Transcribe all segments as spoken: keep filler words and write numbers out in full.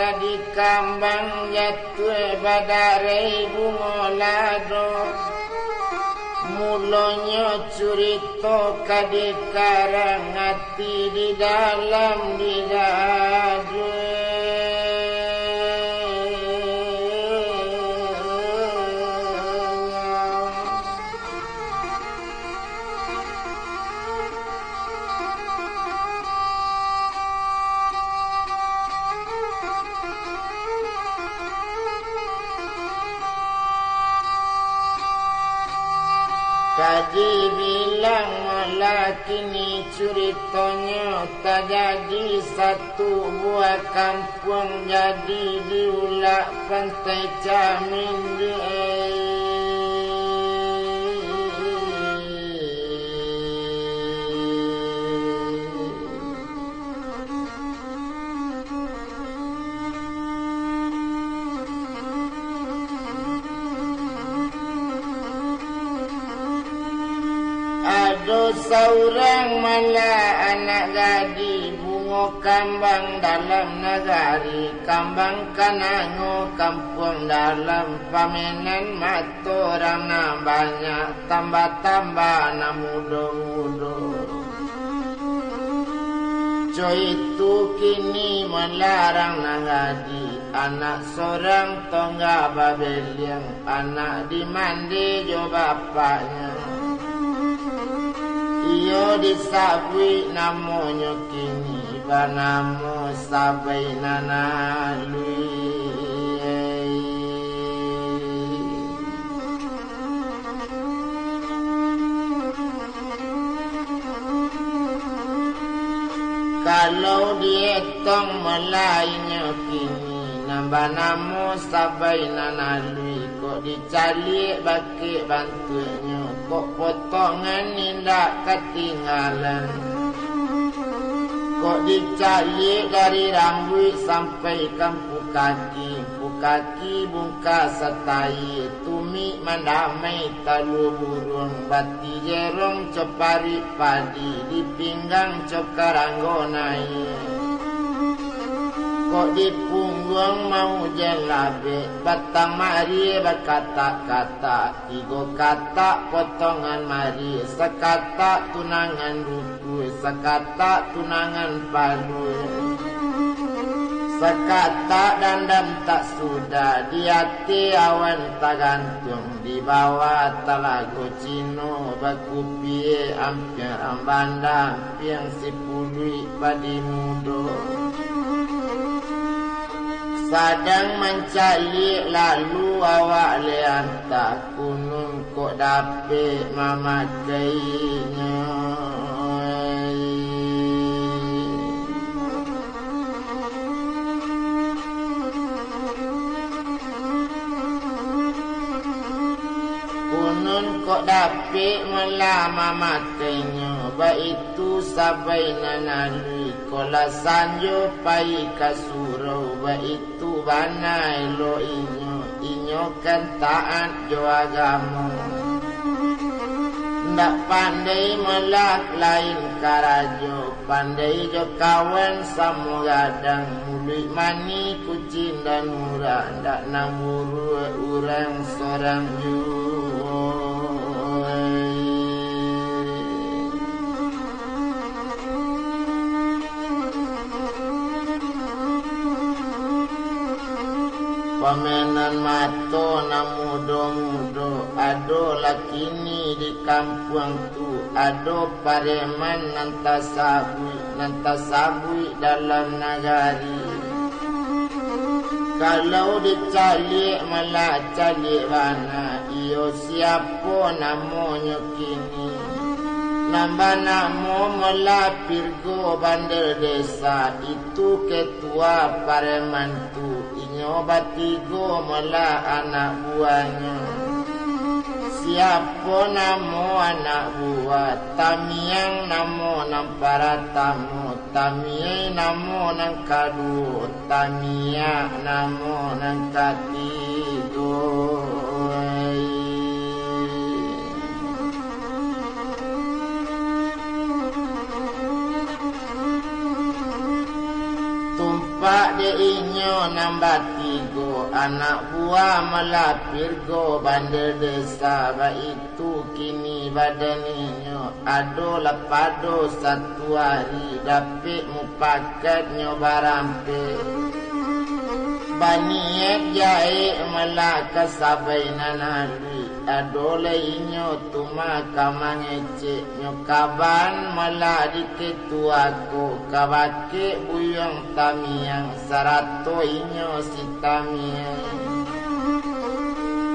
Ka dikambang jatuah badarai bungo lado. Mulonyo curito ka dikarang ati di dalam didaduah. Ka dibilang lah kini curitonyo, tajadi satu buah kampuang jadi di ulak Pantai Camin di Ado saurang malah anak gadih, bungo kambang dalam nagari, kambang kanango kampuang dalam, pamenan mato urang nan banyak, tambah-tambah nan mudo-mudo. Co itu kini malarang nan gadih, anak sorang tongga babeliang, anak dimande jo bapaknyo. Iyo disabuik namonyo kini, banamo Sabai Nan Aluih. Kalau dietong malah inyo kini, nan banamo Sabai Nan Aluih, kok dicaliak bakeh bantuaknyo, kok potongan indak katinggalan. Kok dicaliak dari rambuik sampai ka ampu kaki, ampu kaki bungka satayia, tumik mandamai talua buruang, bati jerong co paruik padi, di pinggang co karanggo naiak. Kok di pungguang maujan labek, batang marie bakatak-katak, tigo katak potongan marie, sakatak tunangan duku, sakatak tunangan palua, sakatak dandam tak sudah, di ateh awan tagantuang, di bawah talago Cino bakupia, ampiang banda, ampiang sipuluik padi mudo. Sadang mancaliak lalu awak lai antah, kunun kok dapek mamakainyo. Kunun kok dapek malah mamakainyo, baitu Sabai Nan Aluih, kok lah sanjo pai ka surau, baitu tu bana elok inyo, inyo kan taat jo agamo. Ndak pandai malah lain karajo, pandai jo kawan samo gadang, muluik manih kuciang dan urang, ndak nan buruak urang sorang juo. Pamenan mato nan mudo-mudo, ado lah kini di kampuang tu, ado pareman nan tasabuik, nan tasabuik dalam nagari. Kalau dicaliak malah caliak bana, iyo siapo namonyo kini? Nan banamo malah Pirgo Bandel Desa, itu ketua pareman tu, inyo batigo malah anak buahnyo. Siapo namo anak buah? Tamiang namo nan paratamo, Tamiai namo nan kaduo, Tamiak namo nan katigo. Tumpak dek inyo Nan batigo anak buah malah Pirgo Bandel Desa, baitu kini badan inyo ado lah pado satu ari dapek mupakaiknyo barampek. Baniaik jahek malah ka sabai nan aluih, ado lai inyo tu mah ka mangecek. Nyo kaban malah di ketua ko, ka bakeh buyuang tamiang, sarato inyo si tamiang.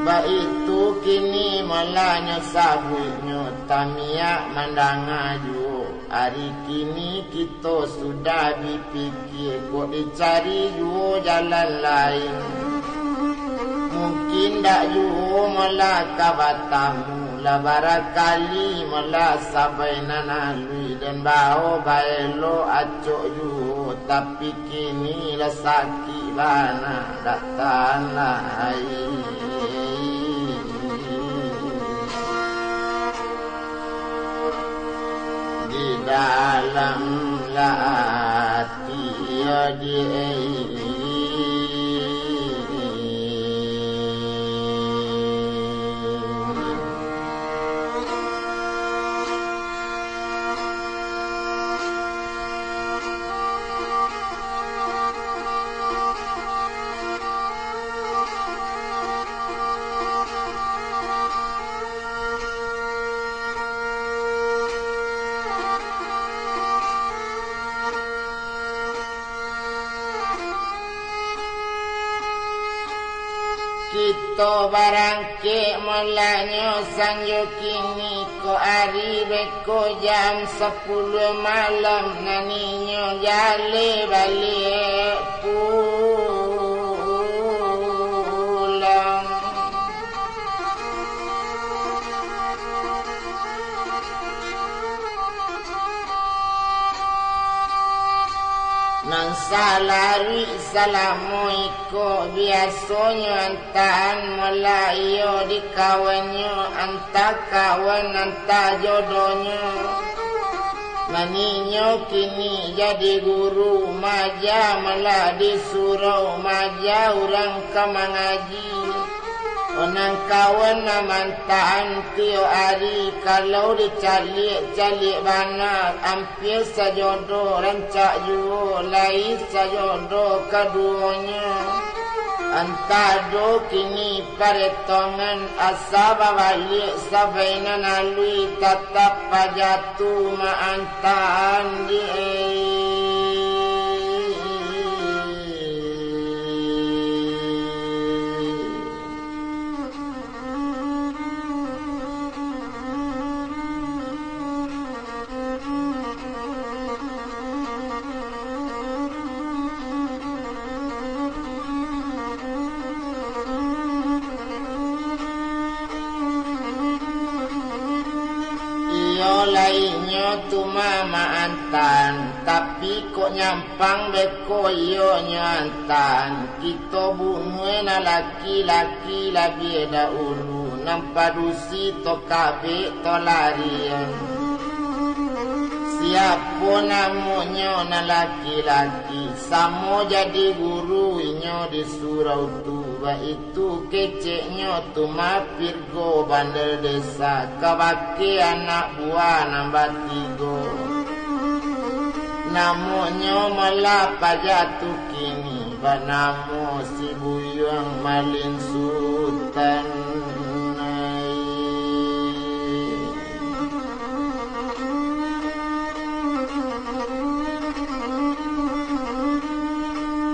Baitu kini malah nyo sabuiknyo, tamiang mandanga juo. Ari kini kito sudah bi pikia, kok dicari juo jalan lain. Mungkin dak juo malah ka batamu, lah barakali malah sabai nan aluih, den bao baelok acok juo, tapi kini lah sakik bana, dak tahan lai. Di dalam ati yo di Kito barangkek malanyo sanjo kini ko ari, beko jam sapuluah malam, nan inyo jaleh baliak pulang. Nan salaruik salamo iko, biasonyo antaan malah iyo di kawannyo, antah kawan antah jodonyo. Nan inyo kini jadi guru, maja malah di surau, maja urang ka mangaji. Onang kawan nan mantaan tiok ari, kalau dicaliak-caliak bana, ampia sajodo, rancak juo lai sajodo kaduonyo. Antah ado kini paretongan, asa babaliak sabai nan aluih, tatap paja tu maantaan di. Iyo lai nyo tu mah maantaan, tapi kok nyampang beko iyo nyo antaan. Kito bunuah nan laki-laki labiah daulu, nan padusi to kabek to larian. Siapo namonyo nan laki-laki, samo jadi guru inyo di surau tu, baitu keceknyo tu mah Pirgo Bandel Desa, kabake anak buah nan batigo. Namonyo malah paja tu kini, banamo si Buyuang Malin Sutan.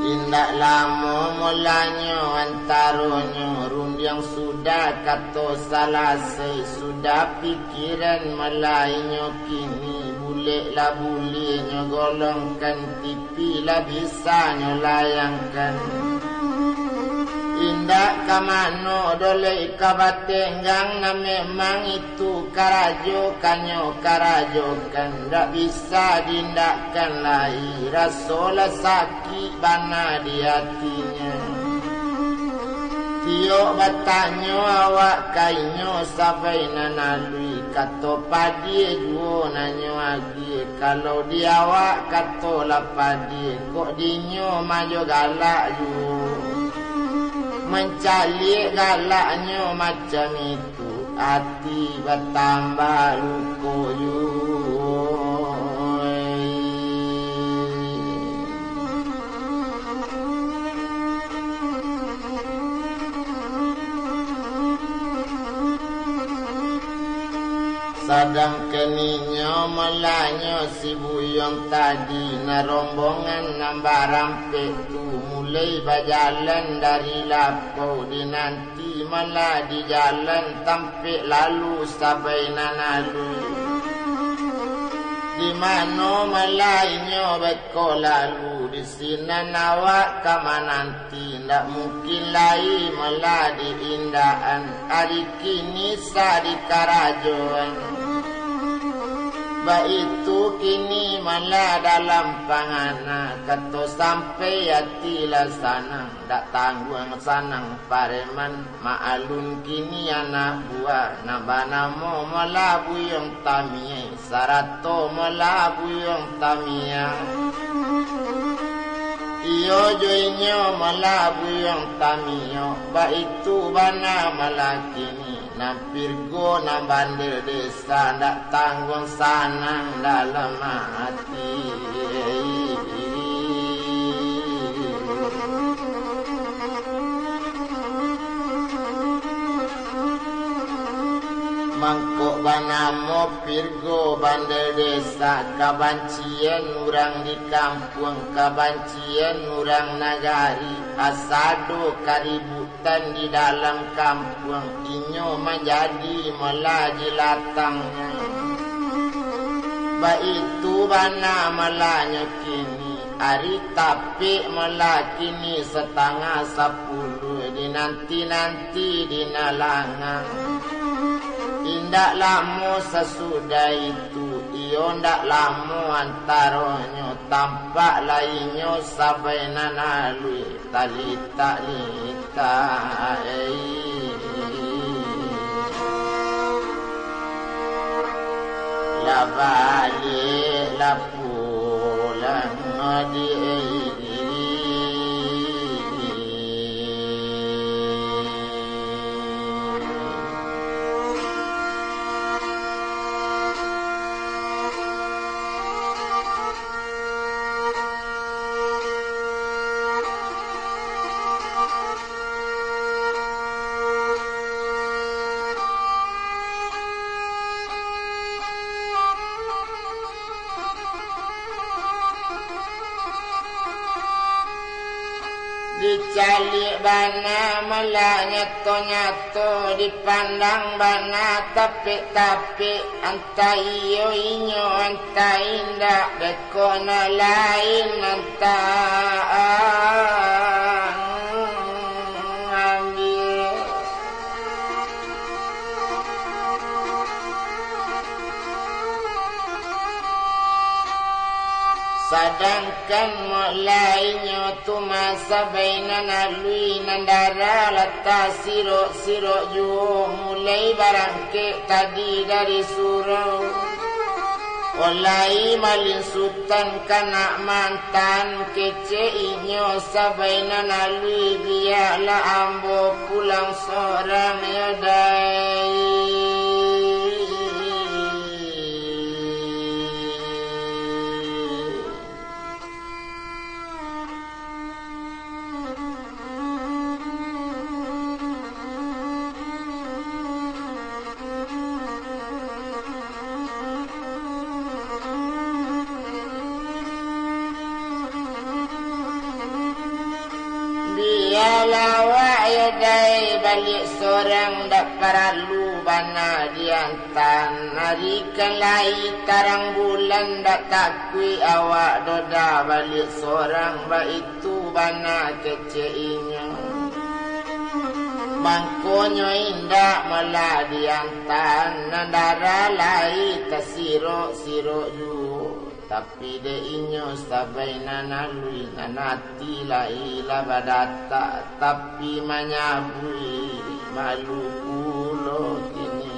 Indak lamo mulanyo antaronyo, rundiang sudah kato salasai, sudah pikiran malah inyo kini, bulek lah bulianyo golongkan, tipi lah bisanyo layangkan. Indak ka mano doh lai ka batenggang, nan memang itu karajo kanyo karajokan, dak bisa diindakkan lai, raso lah sakik bana di atinyo. Tiok batanyo awak ka inyo sabai nan aluih, kato padie juo nanyo agie, kalau di awak kato lah padie, kok dinyo mah jo galak juo. Mancaliak galaknyo macam itu, ati batambah luko juo. Sadangkan inyo malanyo si buyuang tadi, nan rombongan nan barampek tu, mulai bajalan dari lapau di nan ti malah di jalan tampek lalu sabai nan aluih. Di mano malah inyo beko lalu, di sinan awak ka mananti, ndak mungkin lai malah di indakan, ari kini sa di karajoan. Baitu kini malah dalam pangana, kato sampai ati lah sanang. Dak tangguang sanang pareman, maklun kini anak buah, nan banamo malah Buyuang Tamiai, sarato malah Buyuang Tamiang. Iyo jo inyo malah Buyuang Tamiok, baitu bana malah kini. Nan Pirgo, nan bandel desa, ndak tangguang sanang dalam ati. Mangkok banamo Pirgo, bandel desa, kabancian urang di kampuang, kabancian urang nagari, asado karibu- tan di dalam kampuang, inyo manjadi malah jilatangnyo. Baitu bana malahnyo kini, ari tapek malah kini satangah sapuluah, dinanti-nanti dinalangang. Indak lamo sasudah itu, iyo ndak lamo antaronyo, tampak lai inyo sabai nan aluih. Talitak-litak, ei. Lah baliak, lah pulang di, ei. Dicaliak bana malah nyato-nyato, dipandang bana tapek-tapek, antah iyo inyo, antah indak, beko nan lain antah ambiak. Sadangkan mok lainyo tu masa bainan alui nan dara latah sirok-sirok juo, mulai barangkek tadi dari surau. Olai malinsutan kanak mantan, kecek inyo sabaina nalui, bialah ambo pulang sorang yo dai. Bialah awak yo dai baliak sorang, dak paralu bana diantan. Ari kan lai tarang bulan, dak takuik awak doh dah baliak sorang, baitu bana kecek inyo. Mangkonyo indak malah diantan, nan dara lai tasirok-sirok juo. Tapi dek inyo sabai nan aluih, nan ati lai lah badatak, tapi manyabuik malu pulo kini.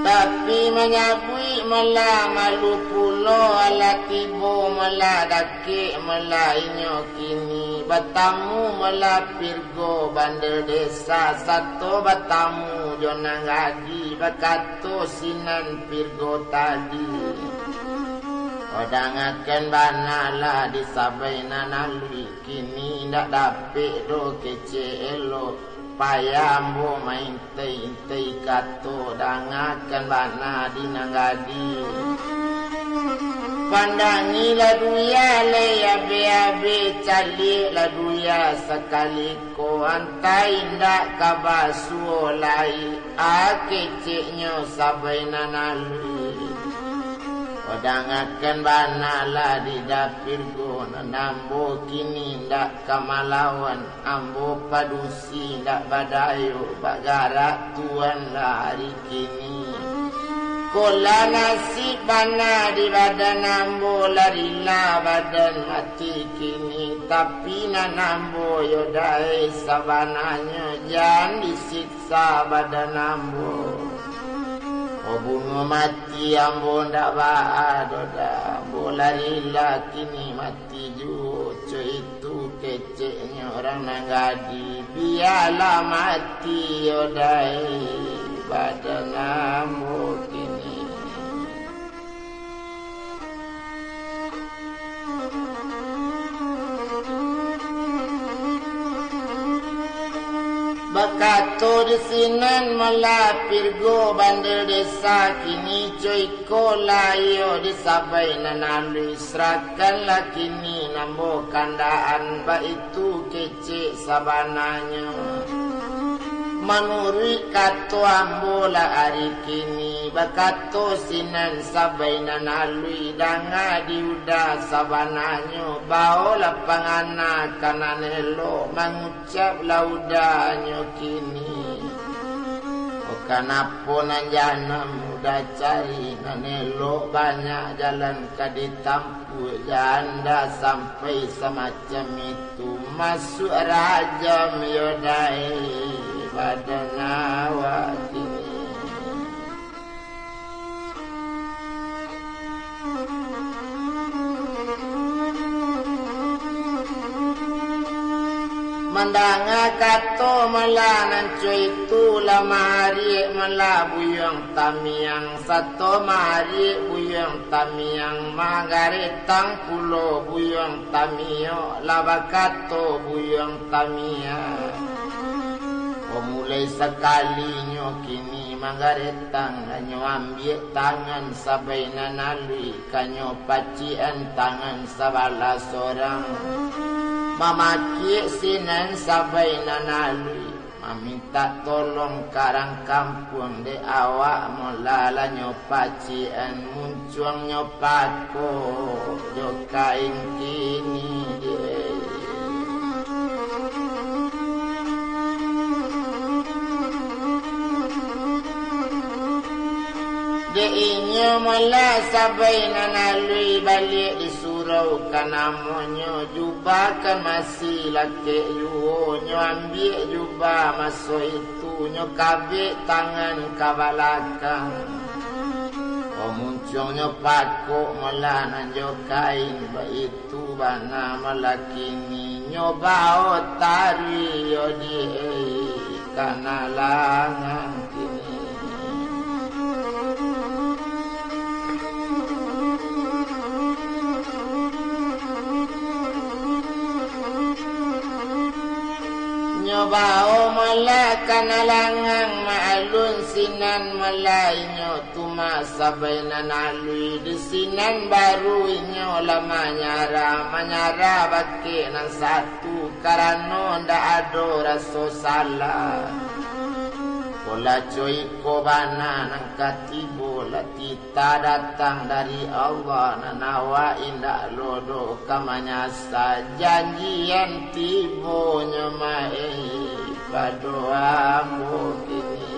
Tapi manyabuik malah malu pulo, alah tibo malah dakek malah inyo kini. Batamu malah Pirgo bandel desa, sato batamu jo nan gadi, bakato sinan Pirgo tadi. Odangakan bana lah di sabai nan aluih, kini indak dapek doh kecek elok. Payah ambo maintai-intai kato, dangakan bana di nan gadi. Pandangi lah duya lai abeh-abeh, caliak lah duya sakali ko, antai indak ka basuo lai, a keceknyo sabai nan aluih. Odangakan bana lah di Dapirgo, nan ambo kini indak ka malawan. Ambo padusi indak badayo, bagarak tuan lah ari kini. Kolah nasib bana di badan ambo, lah rila badan mati kini, tapi nan ambo yo dai sabananyo, jan disiksa badan ambo. Oh, bunuah mati ambo ndak baa doh dah, ambo lah rila kini mati juo, co itu keceknyo urang nan gadi, bialah mati yo dai badan ambo kini. Bakato di sinan malah Pirgo bandel desa, kini co iko lah iyo di sabai nan aluih, serakanlah kini nan ambo kandaan, baitu kecek sabananyo. Manuruik kato ambo lah ari kini, bakato sinan sabai nan aluih, danga di uda sabananyo, baolah pangana ka nan elok, mangucap lah udanyo kini. Oh, kanapo nan janam uda cari, nan elok banyak jalan ka ditampuak, janda sampai samacam itu. Tu masuak rajam yo dai badan awak kini. Mandanga kato malah nan co itu, lah maariak malah Buyuang Tamiang, sato maariak Buyuang Tamiang, manggaretang pulo Buyuang Tamiok, lah bakato Buyuang Tamiang. Oh, mulai sakalinyo kini manggaretang, lah nyo ambiak tangan sabai nan aluih, ka nyo pacikan tangan sabalah sorang. Mamakiak sinan sabai nan aluih. Mamintak tolong ka rang kampuang, dek awak molah lah nyo pacikan, muncuang nyo pako jo kain kini dek. Dek inyo molah sabai nan aluih baliak di surau, ka namonyo jubah kan masih lakek juo, nyo ambiak jubah maso itu, nyo kabek tangan ka balakang. Oh, muncuangnyo pakok molah nan jo kain, baitu bana malah kini, nyo bao taruih yo di ka nan langang kini. Nyo bao malah ka nan langang, maalun sinan malah inyo tu mah sabai nan aluih, di sinan baru inyo lah manyarah, manyarah bakeh nan satu. Tu karano ndak ado raso salah. Polah co iko bana nan ka tibo, Titah datang dari Allah, nan awak indak lo doh ka manyasa. Janjian tibonyo maeh pado ambo kini.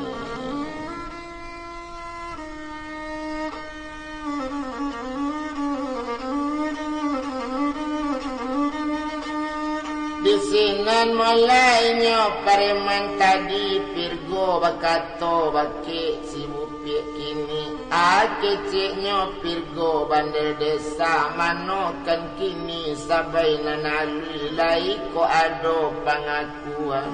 Di sinan molainyo pareman tadi, Pirgo bakato bakeh si Bupiak kini, "A keceknyo Pirgo Bandel Desa, manokan kini sabai nan alui lai ko ado pangakuan."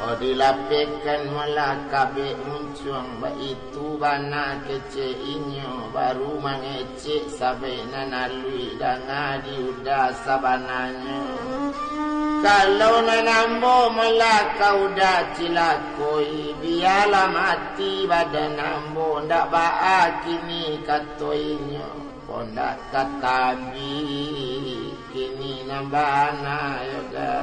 Oh, dilapehkan molah kabek muncuang, baitu bana kecek inyo, baru mangecek sabai nan alui danga di Uda sabananyo. Kalau nan ambo molah ka Uda cilakoi, bialah mati badan ambo, ndak baa kini kato inyo. Pondak ka tabik kini nan bana yo ga.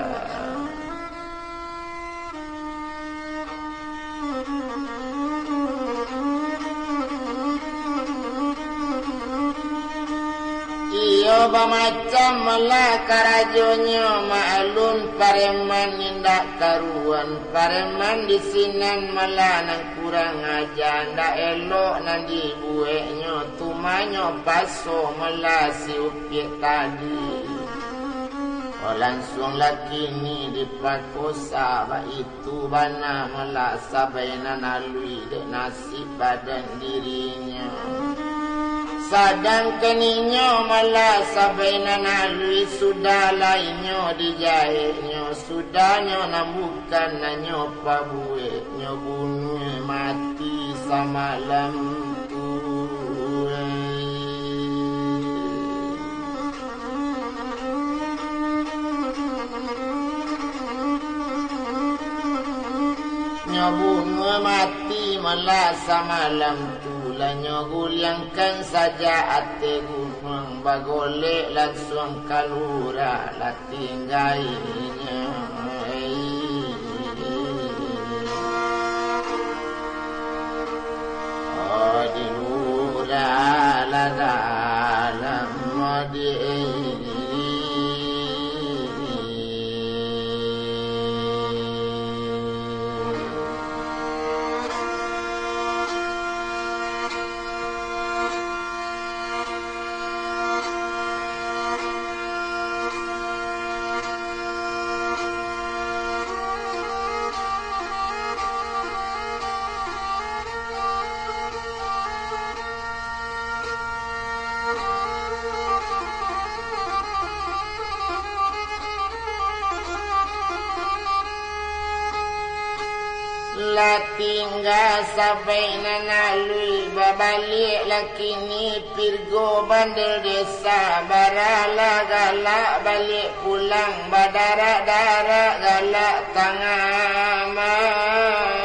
Iyo bamacam lah karajonyo, maklun pareman indak karuan. Pareman di sinan malah nan kurang aja, ndak elok nan dibueknyo, tumanyo paso malah si Upiak tadi. Oh, lansuang lah kini dipakosa, baitu bana malah sabai nan alui dek nasib badan dirinyo. Sadangkan inyo malah sabai nan alui, sudah lah inyo dijaeknyo, sudahnyo nan bukan nanyo pabueknyo, bunuah mati samalam tu. Nyo bunuah mati malah samalam tu, lah nyo guliangkan sajak ateh gunuang, bagolek lansuang ka lurah, lah tingga inyo. Oh, di lurah lah dalam di Lah tingga sabai nan alui, babaliak lah kini Pirgo Bandel Desa, baralah galak baliak pulang, badarak-darak galak tangah malam.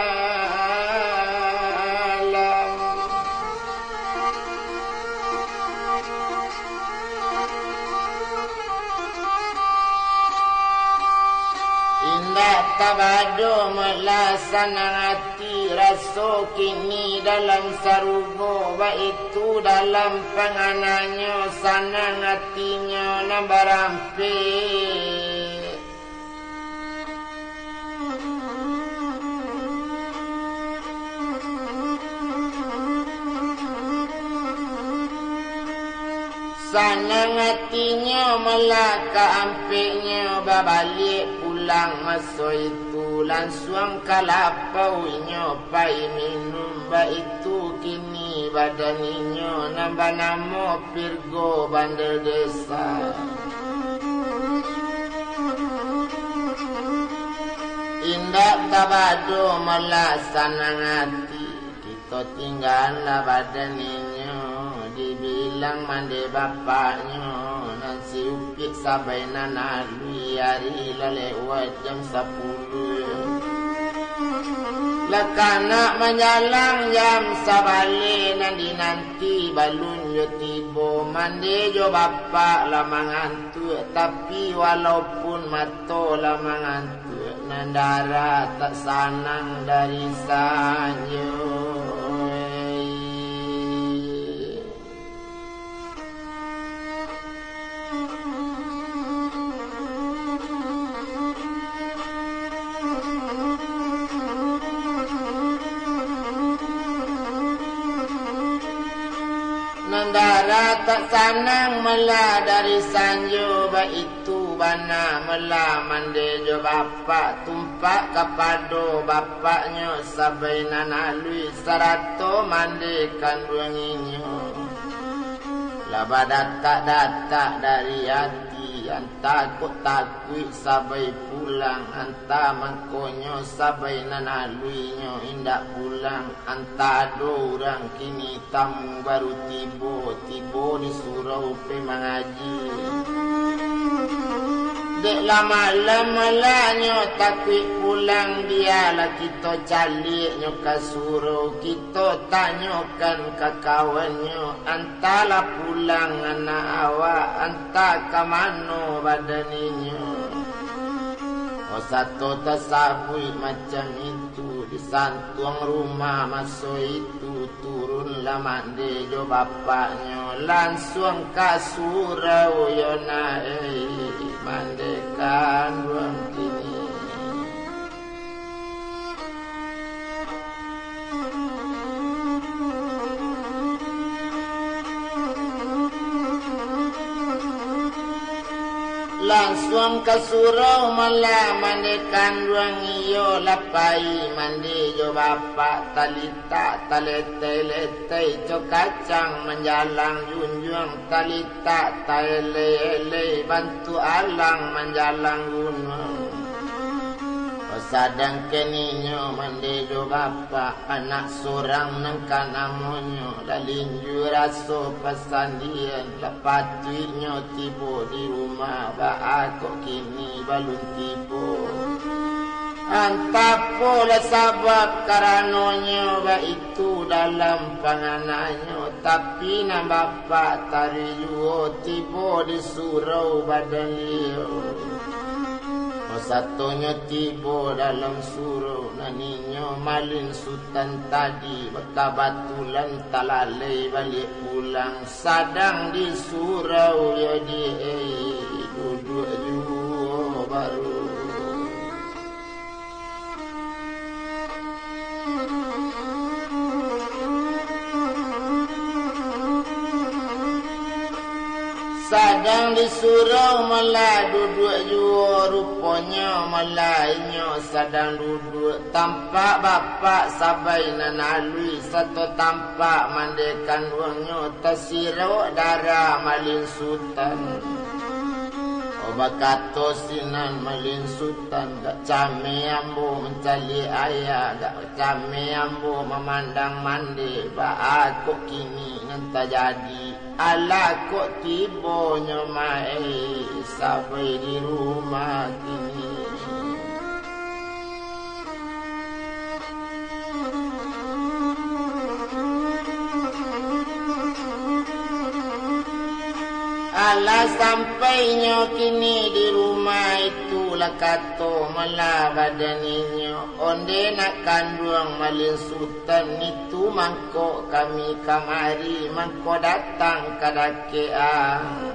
Indak tabado malah sanang ati, raso kini dalam sarugo, baitu dalam pangananyo, sanang atinyo nan barampek. Sanang atinyo malah ka ampeknyo babaliak pulang maso itu, lansuang ka lapau inyo pai minum, baitu kini badan inyo nan banamo Pirgo Bandel Desa. Indak tabado malah sanang ati, kito tinggalah badan inyo, dibilang mandeh bapaknyo, nan si Upiak sabai nan alui, ari lah lewat jam sapuluah. Lah kanak manjalang jam sabaleh, nan dinanti balun jo tibo, mandeh jo bapak lah mangantuak, tapi walaupun mato lah mangantuak, nan darah tak sanang dari sanyo. Nan dara tak sanang malah dari sanjo, baitu bana malah mande jo bapak, tumpak kapado bapaknyo sabai nan alui, sarato mande kanduang inyo. Lah badatak-datak dari ati, antah kok takuik sabai pulang, antah mangkonyo sabai nan aluinyo indak pulang, antah ado urang kini tamu baru tibo, tibo di surau pe mangaji. Dek lah malam malanyo takuik pulang, bialah kito caliaknyo ka surau, kito tanyokan ka kawannyo, antahlah pulang anak awak, antah ka mano badan inyo. Oh, sato tasabuik macam itu, di santuang rumah maso itu, turunlah mande jo bapaknyo, lansuang ka surau yo nak, eh, mande kanduang kini. Lansuang ka surau malah mande kanduang, iyo lah pai mande jo bapak, talitak taletei-letei co kacang manjalang junjuang, talitak taelei-elei bantuak alang manjalang gunuang. Sadangkan inyo mande jo bapak, anak surang nan ka namonyo, lah linju raso pasandian, lah patuiknyo tibo di rumah, baa kok kini balun tibo. Antah apolah sabab karanonyo baitu dalam pangananyo, tapi nan bapak taruih juo tibo di surau badan liau. Satonyo tibo dalam surau, nan inyo malin sutan tadi, bakabatulan talalai baliak pulang, sadang di surau yo di, eh, duduak juo baru. Sadang di surau malah duduak juo, ruponyo malah inyo sadang duduak, tampak bapak sabai nan alui, sato tampak mande kanduangnyo tasirok darah malin sutan. Oh, bakato sinan malin sutan, gak cameh ambo mancaliak ayah, gak cameh ambo mamandang mande, baa kok kini nan tajadi, alah kok tibonyo maeh sabai di rumah kini. Alah sampainyo kini di rumah, itulah kato malah badan inyo, onde nak kanduang malin sutan itu, mangko kami kamari, mangko datang ka dakek ang.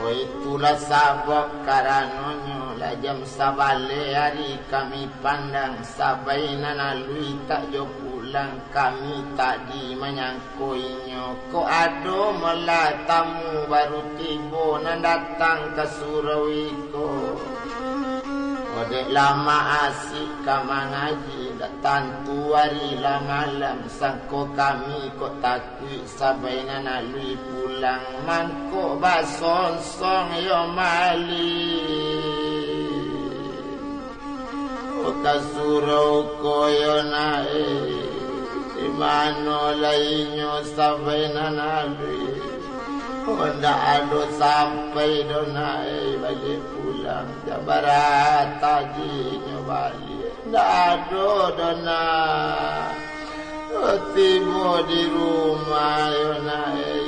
Oh, itulah sabab karanonyo lah jam sabaleh ari kami pandang, sabai nan alui tak jo pulang, kami tadi manyangko inyo, kok ado malah tamu baru tibo nan datang ka surau iko. Odek lah maasik ka mangaji, dak tantu ari lah malam, sangko kami kok tak Kuik sabai nan alui pulang, mangko basonsong yo mali. Ka surau ko yo nak, eh, di mano lai inyo sabai nan alui? Oh, ndak ado sampai doh nak, eh, baliak pulang. Jam bara tadi inyo baliak? Ndak ado doh nak. Tibo di rumah yo nak, eh,